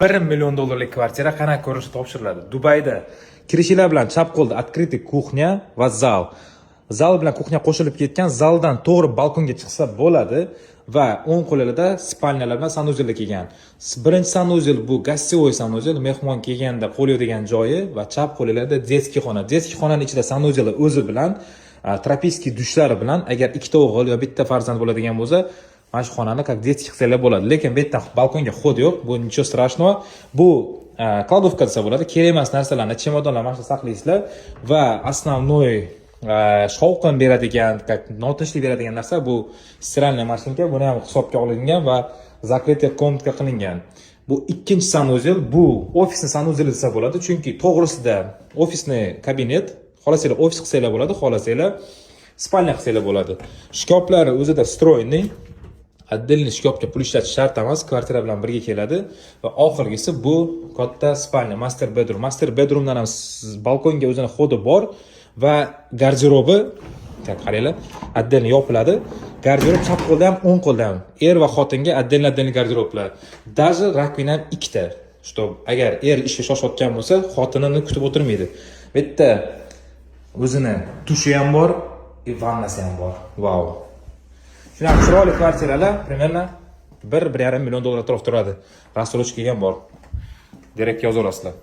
1 million dollarlik kvartira qanaqa ko'rinishda topshiriladi? Dubayda kirishinglar bilan chap qo'lda открытый кухня va zal. Zal bilan кухня qo'shilib ketgan, zaldan to'g'ri balkonga chiqsa bo'ladi va o'ng qo'lida спальня lar bilan санузел lar kelgan. Birinchi санузел bu гостевой санузел, mehmon kelganda qo'l yuvadigan joyi va chap qo'lida детский xona. Детский xonani ichida санузел i o'zi bilan, тропический dushlari bilan, agar ikkita o'g'il yo bitta farzand bo'ladigan bo'lsa, mana shu xonani как детский qilsanglar bo'ladi. Lekin bu yerdan balkonga ход yo'q, bu ничего страшного. Bu кладовка desa bo'ladi. Kerak emas narsalarni, chemodanlar mana shu saqlaysizlar va основной shovqin beradigan, как notinchlik beradigan narsa bu стиральная машинка, buni ham hisobga olingan va закрытый комнатка qilingan. Bu ikkinchi санузел, bu ofisni санузел i desa bo'ladi, chunki to'g'risida ofisni kabinet, xohlasanglar ofis qilsanglar bo'ladi, xohlasanglar спальня qilsanglar bo'ladi. Shkaflari o'zida встроенный, отдельный shkafga pul ishlatish shart emas, kvartira bilan birga keladi. Va oxirgisi bu katta спальня, master bedroom. Master bedroomdan ham balkonga o'zini ход i bor va garderobi, так, qaranglar, отдельно yopiladi. Garderob chap qo'lda ham, o'ng qo'lda ham. Er va xotinga отдельно отдельно garderoblar. Даже раковина ham ikkita. Что agar er ishga shoshayotgan bo'lsa, xotinini kutib o'tirmaydi. Bu yerda o'zini dushi ham bor, и vannasi ham bor. Vau. Shunaqa chiroyli kvartiralar примерно 1-1,5 million dollar atrofida turadi. Рассрочка ham bor. Direktga yozaverasizlar.